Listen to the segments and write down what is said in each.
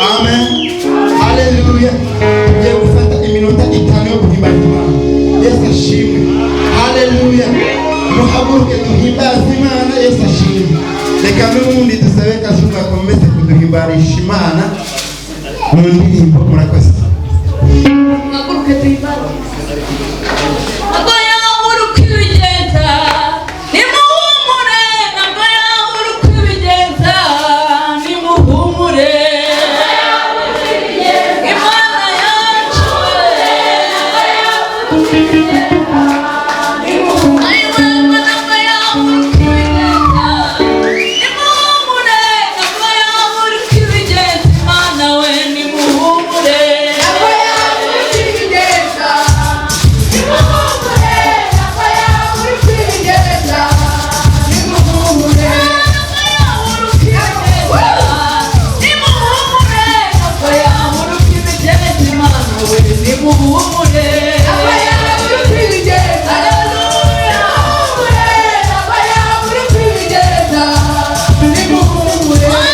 Amen, haleluya. Tugiye gufata iminota 5 yo guhimbaza Imana. Yesu ashimwe, haleluya. Muhaguruke duhimbaze Imana. Yesu ashimwe. Reka n'ubundi dusabe Kazungu akomeze kuduhimbarisha Imana mu ndirimbo. Murakoze. Muhaguruke duhimbaze. Ntabwo yabura uko ibigenza, nimuhumure. Ntabwo yabura uko ibigenza, nimuhumure. Imana yacu, ntabwo yabura uko ibigenza, nimuhumure. Ntabwo yabura uko ibigenza, Imana we, nimuhumure. Ntabwo yabura uko ibigenza, nimuhumure. Ntabwo yabura uko ibigenza, nimuhumure. Ntabwo yabura uko ibigenza, nimuhumure. Ntabwo yabura uko ibigenza, nimuhumure. Ntabwo yabura uko ibigenza,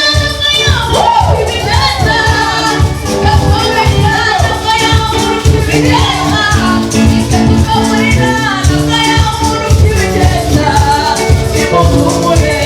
nimuhumure. Ntabwo yabura uko ibigenza, nimuhumure. Ntabwo yabura uko ibigenza, nimuhumure. Ntabwo yabura uko ibigenza, nimuhumure.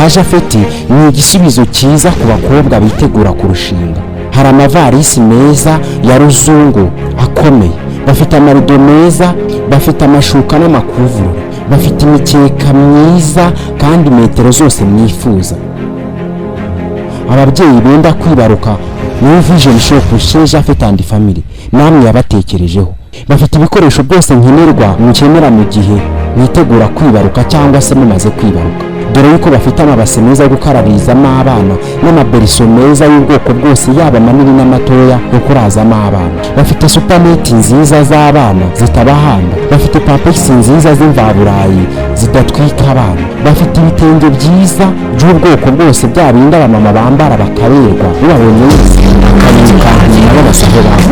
Kwa Jafeti ni igisubizo cyiza ku bakobwa bitegura kurushinga. Hari amavarisi meza ya ruzungu akomeye, bafite amarido meza, bafite amashuka n'amakuvurori, bafite imikeka myiza kandi metero zose mwifuza. Ababyeyi benda kwibaruka, New Vision Shop chez Japhet and Family namwe yabatekerejeho. Bafite ibikoresho byose nkenerwa mukenera mu gihe mwitegura kwibaruka cyangwa se mumaze kwibaruka, dore yuko bafite amabase meza yo gukarabirizamo abana n'amaberiso meza y'ubwoko bwose, yaba manini n'amatoya yo kurazamo abana. Bafite supaneti nziza z'abana zitabahamba, bafite pampegisi nziza z'imvaburayi zidatwika abana, bafite ibitenge byiza by'ubwoko bwose, bya bindi abamama bambara bakaberwa, ubabonye wese akabirukankana babasa aho baba.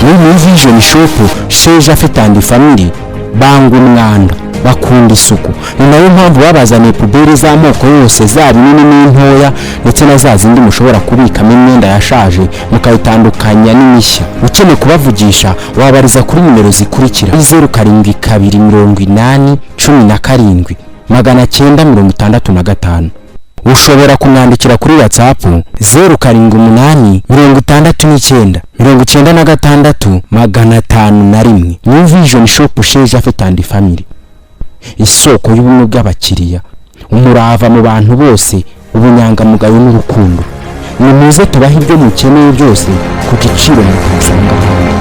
Muri New Vision Shop chez Japhet and Family banga umwanda, bakunda isuku. Ni nayo mpamvu babazaniye poubelle z'amoko yose, zaba inini n'intoya, ndetse na za zindi mushobora kubikamo imyenda yashaje mukayitandukanya n'imishya. Ukeneye kubavugisha wabariza kuri nimero zikurikira: 0728017965. Ushobora kumwandikira kuri WhatsApp 0786896501. New Vision Shop chez Japhet and Family, isoko y'ubumwe bw'abakiriya, umurava mu bantu bose, ubunyangamugayo n'urukundo. Nimuze tubahe ibyo mukeneye byose ku giciro mutasanga ahandi.